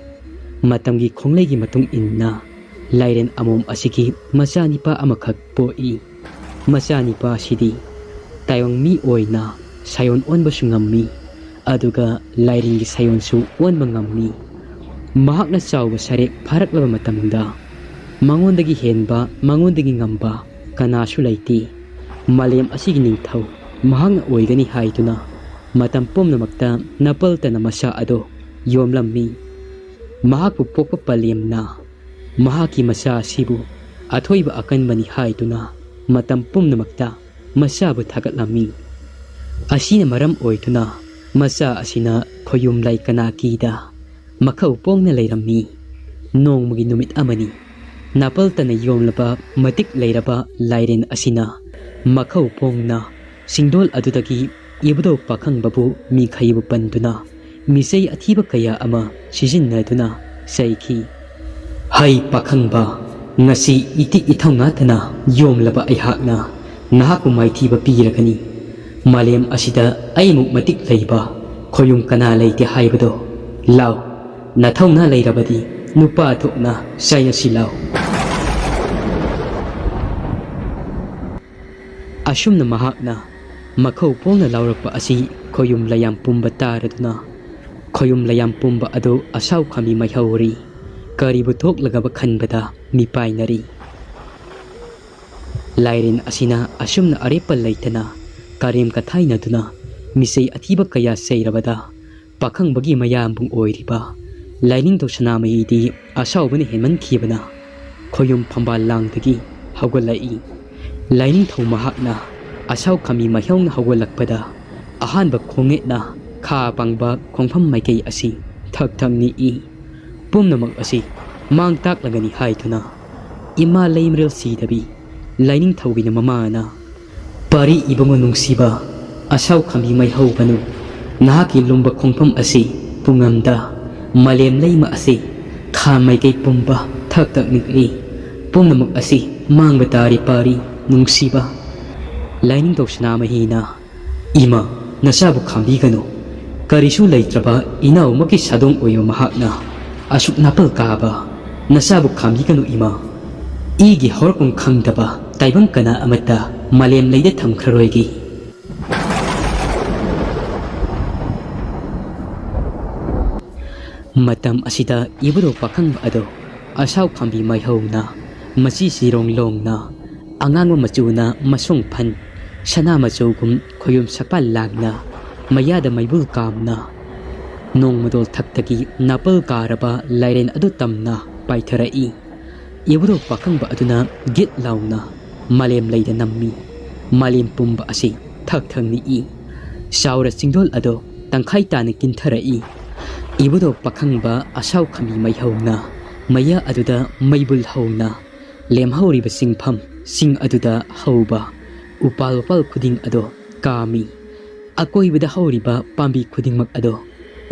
ꯃꯇꯝꯒꯤ ꯈꯣꯡꯂꯩꯒꯤ ꯃꯇꯨꯡ ꯏꯟꯅ ꯂꯥꯏꯔꯦꯟ ꯑꯃꯣꯝ ꯑꯁꯤꯒꯤ ꯃꯆꯥꯅꯤꯄꯥ ꯑꯃꯈꯛ ꯄꯣꯛꯏ꯫ ꯃꯆꯥꯅꯤꯄꯥ ꯑꯁꯤꯗꯤ ꯇꯥꯏꯕꯪ ꯃꯤ ꯑꯣꯏꯅ ꯁꯥꯌꯣꯟ ꯑꯣꯟꯕꯁꯨ ꯉꯝꯃꯤ, ꯑꯗꯨꯒ ꯂꯥꯏꯔꯦꯟꯒꯤ ꯁꯥꯌꯣꯟꯁꯨ ꯑꯣꯟꯕ ꯉꯝꯃꯤ꯫ ꯃꯍꯥꯛꯅ ꯆꯥꯎꯕ ꯁꯔꯦꯞ ꯐꯥꯔꯛꯂꯕ ꯃꯇꯝꯗ ꯃꯉꯣꯟꯗꯒꯤ ꯍꯦꯟꯕ, ꯃꯉꯣꯟꯗꯒꯤ ꯉꯝꯕ ꯀꯅꯥꯁꯨ ꯂꯩꯇꯦ꯫ ꯃꯥꯂꯦꯝ ꯑꯁꯤꯒꯤ ꯅꯤꯡꯊꯧ ꯃꯍꯥꯛꯅ ꯑꯣꯏꯒꯅꯤ ꯍꯥꯏꯗꯨꯅ ꯃꯇꯝ ꯄꯨꯝꯅꯃꯛꯇ ꯅꯥꯄꯜꯇꯅ ꯃꯆꯥ ꯑꯗꯣ ꯌꯣꯝꯂꯝꯃꯤ꯫ ꯃꯍꯥꯛꯄꯨ ꯄꯣꯛꯄ ꯄꯂꯦꯝꯅ ꯃꯍꯥꯛꯀꯤ ꯃꯆꯥ ꯑꯁꯤꯕꯨ ꯑꯊꯣꯏꯕ ꯑꯀꯟꯕꯅꯤ ꯍꯥꯏꯗꯨꯅ ꯃꯇꯝ ꯄꯨꯝꯅꯃꯛꯇ ꯃꯆꯥꯕꯨ ꯊꯥꯒꯠꯂꯝꯃꯤ꯫ ꯑꯁꯤꯅ ꯃꯔꯝ ꯑꯣꯏꯗꯨꯅ ꯃꯆꯥ ꯑꯁꯤꯅ ꯈꯣꯌꯨꯝ ꯂꯩ ꯀꯅꯥꯀꯤꯗ ꯃꯈꯧ ꯄꯣꯡꯅ ꯂꯩꯔꯝꯃꯤ꯫ ꯅꯣꯡꯃꯒꯤ ꯅꯨꯃꯤꯠ ꯑꯃꯅꯤ꯫ ꯅꯥꯄꯜꯇꯅ ꯌꯣꯝꯂꯕ ꯃꯇꯤꯛ ꯂꯩꯔꯕ ꯂꯥꯏꯔꯦꯟ ꯑꯁꯤꯅ ꯃꯈꯧ ꯄꯣꯡꯅ ꯆꯤꯡꯗꯣꯜ ꯑꯗꯨꯗꯒꯤ ꯏꯕꯨꯙꯧ ꯄꯥꯈꯪꯕꯕꯨ ꯃꯤꯈꯩꯕꯨ ꯄꯟꯗꯨꯅ ꯃꯤꯆꯩ ꯑꯊꯤꯕ ꯀꯌꯥ ꯑꯃ ꯁꯤꯖꯤꯟꯅꯗꯨꯅ ꯆꯩꯈꯤ꯫ "ꯍꯩ ꯄꯥꯈꯪꯕ, "ꯉꯁꯤ ꯏꯇꯤꯛ ꯏꯊꯧꯅꯥꯇꯅ ꯌꯣꯝꯂꯕ ꯑꯩꯍꯥꯛꯅ ꯅꯍꯥꯛꯄꯨ ꯃꯥꯏꯊꯤꯕ ꯄꯤꯔꯒꯅꯤ꯫ ꯃꯥꯂꯦꯝ ꯑꯁꯤꯗ ꯑꯩꯃꯨꯛ ꯃꯇꯤꯛ ꯂꯩꯕ ꯈꯣꯌꯨꯝ ꯀꯅꯥ ꯂꯩꯇꯦ ꯍꯥꯏꯕꯗꯣ꯫ ꯂꯥꯎ, ꯅꯊꯧꯅꯥ ꯂꯩꯔꯕꯗꯤ ꯅꯨꯄꯥ ꯊꯣꯛꯅ ꯆꯩꯅꯁꯤ ꯂꯥꯎ"꯫ ꯑꯁꯨꯝꯅ ꯃꯍꯥꯛꯅ ꯃꯈꯧ ꯄꯣꯡꯅ ꯂꯥꯎꯔꯛꯄ ꯑꯁꯤ ꯈꯣꯌꯨꯝ ꯂꯌꯥꯝ ꯄꯨꯝꯕ ꯇꯥꯔꯗꯨꯅ, ꯈꯣꯌꯨꯝ ꯂꯌꯥꯝ ꯄꯨꯝꯕ ꯑꯗꯨ ꯑꯁꯥꯎ ꯈꯥꯝꯕꯤ ꯃꯥꯏꯍꯧꯔꯤ꯫ ꯀꯔꯤꯕꯨ ꯊꯣꯛꯂꯒꯕ ꯈꯟꯕꯗ ꯃꯤꯄꯥꯏꯅꯔꯤ꯫ ꯂꯥꯏꯔꯦꯟ ꯑꯁꯤꯅ ꯑꯁꯨꯝꯅ ꯑꯔꯦꯞꯄ ꯂꯩꯇꯅ ꯀꯔꯦꯝ ꯀꯊꯥꯏꯅꯗꯨꯅ ꯃꯤꯆꯩ ꯑꯊꯤꯕ ꯀꯌꯥ ꯆꯩꯔꯕꯗ, ꯄꯥꯈꯪꯕꯒꯤ ꯃꯌꯥꯝꯕꯨꯡ ꯑꯣꯏꯔꯤꯕ ꯂꯥꯏꯅꯤꯡꯊꯧ ꯁꯅꯥꯃꯍꯤꯗꯤ ꯑꯁꯥꯎꯕꯅ ꯍꯦꯟꯃꯟꯈꯤꯕꯅ ꯈꯣꯌꯨꯝ ꯐꯝꯕꯥꯜ ꯂꯥꯡꯗꯒꯤ ꯍꯧꯒꯠꯂꯛꯏ꯫ ꯂꯥꯏꯅꯤꯡꯊꯧ ꯃꯍꯥꯛꯅ ꯑꯁꯥꯎ ꯈꯥꯝꯕꯤ ꯃꯥꯏꯍꯧꯅ ꯍꯧꯒꯠꯂꯛꯄꯗ, ꯑꯍꯥꯟꯕ ꯈꯣꯡꯅꯦꯠꯅ ꯈꯥ ꯄꯪꯕ ꯈꯣꯡꯐꯝ ꯃꯥꯏꯀꯩ ꯑꯁꯤ ꯊꯛ ꯊꯛ ꯅꯤꯛꯏ꯫ ꯄꯨꯝꯅꯃꯛ ꯑꯁꯤ ꯃꯥꯡ ꯇꯥꯛꯂꯒꯅꯤ ꯍꯥꯏꯗꯨꯅ ꯏꯃꯥ ꯂꯩꯃꯔꯦꯜ ꯁꯤꯗꯕꯤ ꯂꯥꯏꯅꯤꯡꯊꯧꯒꯤꯅ ꯃꯃꯥꯅ, "ꯄꯥꯔꯤ ꯏꯕꯨꯡꯉꯣ ꯅꯨꯡꯁꯤꯕ, ꯑꯁꯥꯎ ꯈꯥꯝꯕꯤ ꯃꯥꯏꯍꯧꯒꯅꯨ꯫ ꯅꯍꯥꯛꯀꯤ ꯂꯨꯝꯕ ꯈꯣꯡꯐꯝ ꯑꯁꯤ ꯄꯨꯡꯉꯝꯗ ꯃꯥꯂꯦꯝ ꯂꯩꯃ ꯑꯁꯤ ꯈꯥ ꯃꯥꯏꯀꯩ ꯄꯨꯝꯕ ꯊꯛ ꯊꯛ ꯅꯤꯛꯂꯤ꯫ ꯄꯨꯝꯅꯃꯛ ꯑꯁꯤ ꯃꯥꯡꯕ ꯇꯥꯔꯤ ꯄꯥꯔꯤ ꯅꯨꯡꯁꯤꯕ"꯫ ꯂꯥꯏꯅꯤꯡꯊꯧ ꯁꯅꯥꯃꯍꯤꯅ, "ꯏꯃꯥ, ꯅꯆꯥꯕꯨ ꯈꯥꯝꯕꯤꯒꯅꯨ꯫ ꯀꯔꯤꯁꯨ ꯂꯩꯇ꯭ꯔꯕ ꯏꯅꯥꯎꯃꯛꯀꯤ ꯁꯥꯗꯣꯡ ꯑꯣꯏꯕ ꯃꯍꯥꯛꯅ ꯑꯁꯨꯛ ꯅꯥꯄꯜ ꯀꯥꯕ ꯅꯆꯥꯕꯨ ꯈꯥꯝꯕꯤꯒꯅꯨ ꯏꯃꯥ꯫ ꯏꯒꯤ ꯍꯧꯔꯛꯐꯝ ꯈꯪꯗꯕ ꯇꯥꯏꯕꯪ ꯀꯅꯥ ꯑꯃꯠꯇ ꯃꯥꯂꯦꯝ ꯂꯩꯗ ꯊꯝꯈ꯭ꯔꯔꯣꯏꯒꯦ"꯫ ꯃꯇꯝ ꯑꯁꯤꯗ ꯏꯕꯨꯙꯧ ꯄꯥꯈꯪꯕ ꯑꯗꯣ ꯑꯁꯥꯎ ꯈꯥꯝꯕꯤ ꯃꯥꯏꯍꯧꯅ, ꯃꯆꯤ ꯆꯤꯔꯣꯡ ꯂꯣꯡꯅ, ꯑꯉꯥꯡꯕ ꯃꯆꯨꯅ ꯃꯁꯣꯡ ꯐꯟ, ꯁꯅꯥ ꯃꯆꯨꯒꯨꯝ ꯈꯣꯌꯨꯝ ꯁꯛꯄꯥꯜ ꯂꯥꯡꯅ, ꯃꯌꯥꯗ ꯃꯩꯕꯨꯜ ꯀꯥꯝꯅ, ꯅꯣꯡꯃꯗꯣꯜ ꯊꯛꯇꯒꯤ ꯅꯥꯄꯜ ꯀꯥꯔꯕ ꯂꯥꯏꯔꯦꯟ ꯑꯗꯨ ꯇꯝꯅ ꯄꯥꯏꯊꯔꯛꯏ꯫ ꯏꯕꯨꯙꯧ ꯄꯥꯈꯪꯕ ꯑꯗꯨꯅ ꯒꯤꯠ ꯂꯥꯎꯅ ꯃꯥꯂꯦꯝ ꯂꯩꯗ ꯅꯝꯃꯤ꯫ ꯃꯥꯂꯦꯝ ꯄꯨꯝꯕ ꯑꯁꯤ ꯊꯛ ꯊꯛ ꯅꯤꯛꯏ꯫ ꯆꯥꯎꯔ ꯆꯤꯡꯗꯣꯜ ꯑꯗꯣ ꯇꯪꯈꯥꯏ ꯇꯥꯅ ꯀꯤꯟꯊꯔꯛꯏ꯫ ꯏꯕꯨꯙꯧ ꯄꯥꯈꯪꯕ ꯑꯁꯥꯎ ꯈꯥꯝꯕꯤ ꯃꯥꯏꯍꯧꯅ ꯃꯌꯥ ꯑꯗꯨꯗ ꯃꯩꯕꯨꯜ ꯍꯧꯅ ꯂꯦꯝꯍꯧꯔꯤꯕ ꯆꯤꯡꯐꯝ ꯆꯤꯡ ꯑꯗꯨꯗ ꯍꯧꯕ ꯎꯄꯥꯜ ꯋꯥꯄꯥꯜ ꯈꯨꯗꯤꯡ ꯑꯗꯣ ꯀꯥꯝꯃꯤ꯫ ꯑꯀꯣꯏꯕꯗ ꯍꯧꯔꯤꯕ ꯄꯥꯝꯕꯤ ꯈꯨꯗꯤꯡꯃꯛ ꯑꯗꯣ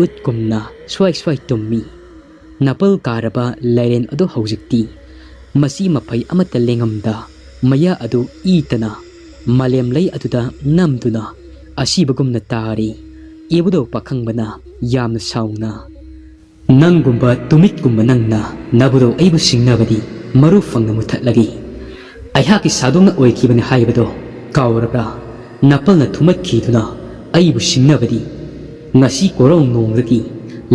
ꯎꯠꯀꯨꯝꯅ ꯁ꯭ꯋꯥꯏ ꯁ꯭ꯋꯥꯏ ꯇꯨꯝꯃꯤ꯫ ꯅꯥꯄꯜ ꯀꯥꯔꯕ ꯂꯥꯏꯔꯦꯟ ꯑꯗꯣ ꯍꯧꯖꯤꯛꯇꯤ ꯃꯁꯤ ꯃꯐꯩ ꯑꯃꯠꯇ ꯂꯦꯡꯉꯝꯗ ꯃꯌꯥ ꯑꯗꯨ ꯏꯇꯅ ꯃꯥꯂꯦꯝ ꯂꯩ ꯑꯗꯨꯗ ꯅꯝꯗꯨꯅ ꯑꯁꯤꯕꯒꯨꯝꯅ ꯇꯥꯔꯤ꯫ ꯏꯕꯨꯙꯧ ꯄꯥꯈꯪꯕꯅ ꯌꯥꯝꯅ ꯁꯥꯎꯅ, "ꯅꯪꯒꯨꯝꯕ ꯇꯨꯃꯤꯠꯀꯨꯝꯕ ꯅꯪꯅ ꯅꯕꯨꯙꯧ ꯑꯩꯕꯨ ꯁꯤꯡꯅꯕꯗꯤ ꯃꯔꯨ ꯐꯪꯅ ꯃꯨꯊꯠꯂꯒꯦ꯫ ꯑꯩꯍꯥꯛꯀꯤ ꯁꯥꯗꯣꯡꯅ ꯑꯣꯏꯈꯤꯕꯅꯤ ꯍꯥꯏꯕꯗꯣ ꯀꯥꯎꯔꯕ꯭ꯔꯥ? ꯅꯥꯄꯜꯅ ꯊꯨꯝꯃꯠꯈꯤꯗꯨꯅ ꯑꯩꯕꯨ ꯁꯤꯡꯅꯕꯗꯤ ꯉꯁꯤ ꯀꯣꯔꯧ ꯅꯣꯡꯗꯒꯤ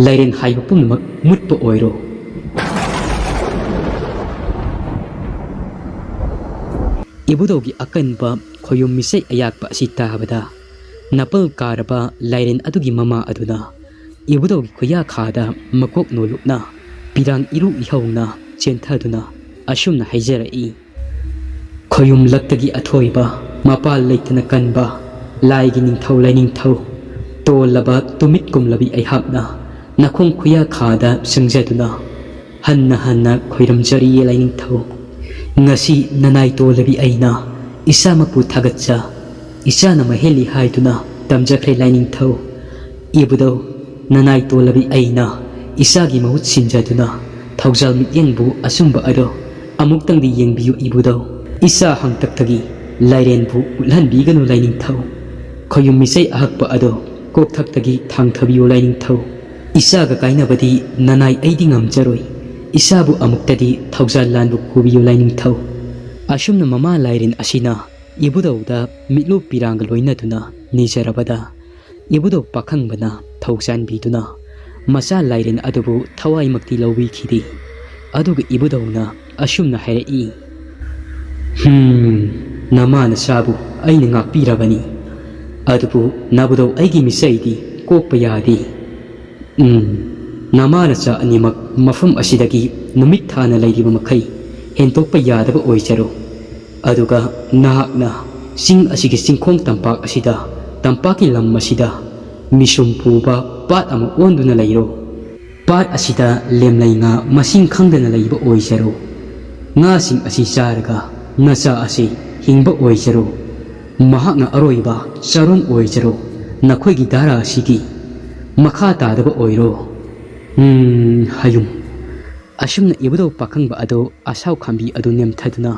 ꯂꯥꯏꯔꯦꯟ ꯍꯥꯏꯕ ꯄꯨꯝꯅꯃꯛ ꯃꯨꯠꯄ ꯑꯣꯏꯔꯣ꯫" ꯏꯕꯨꯙꯧꯒꯤ ꯑꯀꯟꯕ ꯈꯣꯌꯨꯝ ꯃꯤꯁꯩ ꯑꯌꯥꯛꯄ ꯑꯁꯤ ꯇꯥꯕꯗ, ꯅꯥꯄꯜ ꯀꯥꯔꯕ ꯂꯥꯏꯔꯦꯟ ꯑꯗꯨꯒꯤ ꯃꯃꯥ ꯑꯗꯨꯅ ꯏꯕꯨꯙꯧꯒꯤ ꯈꯨꯌꯥꯈꯥꯗ ꯃꯀꯣꯛ ꯅꯣꯜꯂꯨꯛꯅ ꯄꯤꯔꯥꯡ ꯏꯔꯨ ꯏꯍꯧꯅ ꯆꯦꯟꯊꯗꯨꯅ ꯑꯁꯨꯝꯅ ꯍꯥꯏꯖꯔꯛꯏ, "ꯈꯣꯌꯨꯝꯂꯛꯇꯒꯤ ꯑꯊꯣꯏꯕ, ꯃꯄꯥꯜ ꯂꯩꯇꯅ ꯀꯟꯕ, ꯂꯥꯏꯒꯤ ꯅꯤꯡꯊꯧ ꯂꯥꯏꯅꯤꯡꯊꯧ, ꯇꯣꯜꯂꯕ ꯇꯨꯃꯤꯠ ꯀꯨꯝꯂꯕꯤ ꯑꯩꯍꯥꯛꯅ ꯅꯈꯣꯡ ꯈꯨꯌꯥꯈꯥꯗ ꯆꯪꯖꯗꯨꯅ ꯍꯟꯅ ꯍꯟꯅ ꯈꯣꯏꯔꯝꯖꯔꯤꯌꯦ ꯂꯥꯏꯅꯤꯡꯊꯧ꯫ ꯉꯁꯤ ꯅꯅꯥꯏ ꯇꯣꯜꯂꯕꯤ ꯑꯩꯅ ꯏꯁꯥꯃꯛꯄꯨ ꯊꯥꯒꯠꯆ ꯏꯆꯥꯅ ꯃꯍꯦꯜꯂꯤ ꯍꯥꯏꯗꯨꯅ ꯇꯝꯖꯈ꯭ꯔꯦ ꯂꯥꯏꯅꯤꯡꯊꯧ꯫ ꯏꯕꯨꯙꯧ, ꯅꯅꯥꯏ ꯇꯣꯜꯂꯕꯤ ꯑꯩꯅ ꯏꯆꯥꯒꯤ ꯃꯍꯨꯠ ꯁꯤꯟꯖꯗꯨꯅ ꯊꯧꯖꯥꯜ ꯃꯤꯠꯌꯦꯡꯕꯨ ꯑꯆꯨꯝꯕ ꯑꯗꯣ ꯑꯃꯨꯛꯇꯪꯗꯤ ꯌꯦꯡꯕꯤꯌꯨ ꯏꯕꯨꯙꯧ꯫ ꯏꯆꯥ ꯍꯪꯇꯛꯇꯒꯤ ꯂꯥꯏꯔꯦꯟꯕꯨ ꯎꯠꯍꯟꯕꯤꯒꯅꯨ ꯂꯥꯏꯅꯤꯡꯊꯧ꯫ ꯈꯣꯌꯨꯝ ꯃꯤꯆꯩ ꯑꯍꯛꯄ ꯑꯗꯣ ꯀꯣꯛꯊꯛꯇꯒꯤ ꯊꯥꯡꯊꯕꯤꯌꯨ ꯂꯥꯏꯅꯤꯡꯊꯧ꯫ ꯏꯆꯥꯒ ꯀꯥꯏꯅꯕꯗꯤ ꯅꯅꯥꯏ ꯑꯩꯗꯤ ꯉꯝꯖꯔꯣꯏ꯫ ꯏꯆꯥꯕꯨ ꯑꯃꯨꯛꯇꯗꯤ ꯊꯧꯖꯥꯜ ꯂꯥꯟꯕꯨ ꯄꯨꯕꯤꯌꯨ ꯂꯥꯏꯅꯤꯡꯊꯧ꯫" ꯑꯁꯨꯝꯅ ꯃꯃꯥ ꯂꯥꯏꯔꯦꯟ ꯑꯁꯤꯅ ꯏꯕꯨꯙꯧꯗ ꯃꯤꯠꯂꯨ ꯄꯤꯔꯥꯡꯒ ꯂꯣꯏꯅꯗꯨꯅ ꯅꯤꯖꯔꯕꯗ, ꯏꯕꯨꯙꯧ ꯄꯥꯈꯪꯕꯅ ꯊꯧꯖꯥꯟꯕꯤꯗꯨꯅ ꯃꯆꯥ ꯂꯥꯏꯔꯦꯟ ꯑꯗꯨꯕꯨ ꯊꯋꯥꯏꯃꯛꯇꯤ ꯂꯧꯕꯤꯈꯤꯗꯦ꯫ ꯑꯗꯨꯒ ꯏꯕꯨꯙꯧꯅ ꯑꯁꯨꯝꯅ ꯍꯥꯏꯔꯛꯏ, "ꯍꯝ, ꯅꯃꯥ ꯅꯆꯥꯕꯨ ꯑꯩꯅ ꯉꯥꯛꯄꯤꯔꯕꯅꯤ, ꯑꯗꯨꯕꯨ ꯅꯕꯨꯙꯧ ꯑꯩꯒꯤ ꯃꯤꯆꯩꯗꯤ ꯀꯣꯛꯄ ꯌꯥꯗꯦ꯫ ꯎꯝ, ꯅꯃꯥ ꯅꯆꯥ ꯑꯅꯤꯃꯛ ꯃꯐꯝ ꯑꯁꯤꯗꯒꯤ ꯅꯨꯃꯤꯠ ꯊꯥꯅ ꯂꯩꯔꯤꯕ ꯃꯈꯩ ꯍꯦꯟꯗꯣꯛꯄ ꯌꯥꯗꯕ ꯑꯣꯏꯖꯔꯣ꯫ ꯑꯗꯨꯒ ꯅꯍꯥꯛꯅ ꯆꯤꯡ ꯑꯁꯤꯒꯤ ꯆꯤꯡꯈꯣꯡ ꯇꯝꯄꯥꯛ ꯑꯁꯤꯗ, ꯇꯝꯄꯥꯛꯀꯤ ꯂꯝ ꯑꯁꯤꯗ ꯃꯤꯁꯨꯝ ꯄꯨꯕ ꯄꯥꯠ ꯑꯃ ꯑꯣꯟꯗꯨꯅ ꯂꯩꯔꯣ꯫ ꯄꯥꯠ ꯑꯁꯤꯗ ꯂꯦꯝꯂꯩ ꯉꯥ ꯃꯁꯤꯡ ꯈꯪꯗꯅ ꯂꯩꯕ ꯑꯣꯏꯖꯔꯣ꯫ ꯉꯥꯁꯤꯡ ꯑꯁꯤ ꯆꯥꯔꯒ ꯅꯆꯥ ꯑꯁꯤ ꯍꯤꯡꯕ ꯑꯣꯏꯖꯔꯣ꯫ ꯃꯍꯥꯛꯅ ꯑꯔꯣꯏꯕ ꯆꯥꯔꯣꯟ ꯑꯣꯏꯖꯔꯣ꯫ ꯅꯈꯣꯏꯒꯤ ꯙꯥꯔꯥ ꯑꯁꯤꯒꯤ ꯃꯈꯥ ꯇꯥꯗꯕ ꯑꯣꯏꯔꯣ꯫ ꯎꯝ, ꯍꯌꯨꯝ꯫ ꯑꯁꯨꯝꯅ ꯏꯕꯨꯙꯧ ꯄꯥꯈꯪꯕ ꯑꯗꯨ ꯑꯁꯥꯎ ꯈꯥꯝꯕꯤ ꯑꯗꯨ ꯅꯦꯝꯊꯗꯨꯅ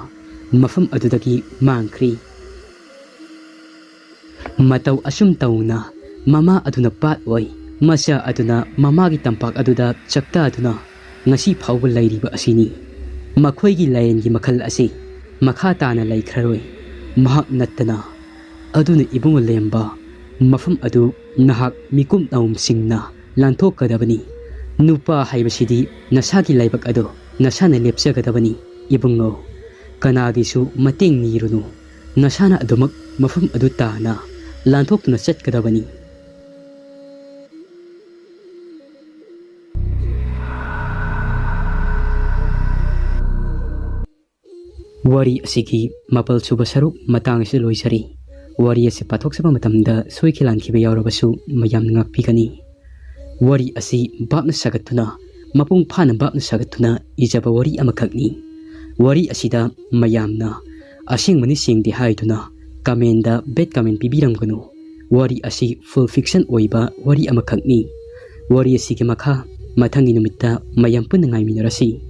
ꯃꯐꯝ ꯑꯗꯨꯗꯒꯤ ꯃꯥꯡꯈ꯭ꯔꯤ꯫ ꯃꯇꯧ ꯑꯁꯨꯝ ꯇꯧꯅ ꯃꯃꯥ ꯑꯗꯨꯅ ꯄꯥꯠ ꯑꯣꯏ, ꯃꯆꯥ ꯑꯗꯨꯅ ꯃꯃꯥꯒꯤ ꯇꯝꯄꯥꯛ ꯑꯗꯨꯗ ꯆꯥꯛꯇꯥꯗꯨꯅ ꯉꯁꯤ ꯐꯥꯎꯕ ꯂꯩꯔꯤꯕ ꯑꯁꯤꯅꯤ꯫ ꯃꯈꯣꯏꯒꯤ ꯂꯥꯏꯔꯦꯟꯒꯤ ꯃꯈꯜ ꯑꯁꯤ ꯃꯈꯥ ꯇꯥꯅ ꯂꯩꯈ꯭ꯔꯔꯣꯏ꯫ ꯃꯍꯥꯛ ꯅꯠꯇꯅ꯫ ꯑꯗꯨꯅ ꯏꯕꯨꯡꯉꯣ ꯂꯦꯝꯕ, ꯃꯐꯝ ꯑꯗꯨ ꯅꯍꯥꯛ ꯃꯤꯀꯨꯞ ꯅꯥꯎꯝꯁꯤꯡꯅ ꯂꯥꯟꯊꯣꯛꯀꯗꯕꯅꯤ꯫ ꯅꯨꯄꯥ ꯍꯥꯏꯕꯁꯤꯗꯤ ꯅꯁꯥꯒꯤ ꯂꯥꯏꯕꯛ ꯑꯗꯨ ꯅꯁꯥꯅ ꯂꯦꯞꯆꯒꯗꯕꯅꯤ꯫ ꯏꯕꯨꯡꯉꯣ, ꯀꯅꯥꯒꯤꯁꯨ ꯃꯇꯦꯡ ꯅꯤꯔꯨꯅꯨ꯫ ꯅꯁꯥꯅ ꯑꯗꯨꯃꯛ ꯃꯐꯝ ꯑꯗꯨ ꯇꯥꯅ ꯂꯥꯟꯊꯣꯛꯇꯨꯅ ꯆꯠꯀꯗꯕꯅꯤ꯫ ꯋꯥꯔꯤ ꯑꯁꯤꯒꯤ ꯃꯥꯄꯜ ꯁꯨꯕ ꯁꯔꯨꯛ ꯃꯇꯥꯡ ꯑꯁꯤꯗ ꯂꯣꯏꯖꯔꯤ꯫ ꯋꯥꯔꯤ ꯑꯁꯤ ꯄꯥꯊꯣꯛꯆꯕ ꯃꯇꯝꯗ ꯁꯣꯏꯈꯤ ꯂꯥꯟꯈꯤꯕ ꯌꯥꯎꯔꯕꯁꯨ ꯃꯌꯥꯝꯅ ꯉꯥꯛꯄꯤꯒꯅꯤ꯫ ꯋꯥꯔꯤ ꯑꯁꯤ ꯚꯥꯞꯅ ꯁꯥꯒꯠꯇꯨꯅ, ꯃꯄꯨꯡ ꯐꯥꯅ ꯚꯥꯞꯅ ꯁꯥꯒꯠꯇꯨꯅ ꯏꯖꯕ ꯋꯥꯔꯤ ꯑꯃꯈꯛꯅꯤ꯫ ꯋꯥꯔꯤ ꯑꯁꯤꯗ ꯃꯌꯥꯝꯅ ꯑꯁꯦꯡꯕꯅꯤ ꯁꯦꯡꯗꯦ ꯍꯥꯏꯗꯨꯅ comment ꯗ bad comment ꯄꯤꯕꯤꯔꯝꯒꯅꯨ꯫ ꯋꯥꯔꯤ ꯑꯁꯤ full fiction ꯑꯣꯏꯕ ꯋꯥꯔꯤ ꯑꯃꯈꯛꯅꯤ꯫ ꯋꯥꯔꯤ ꯑꯁꯤꯒꯤ ꯃꯈꯥ ꯃꯊꯪꯒꯤ ꯅꯨꯃꯤꯠꯇ ꯃꯌꯥꯝ ꯄꯨꯟꯅ ꯉꯥꯏꯃꯤꯟꯅꯔꯁꯤ꯫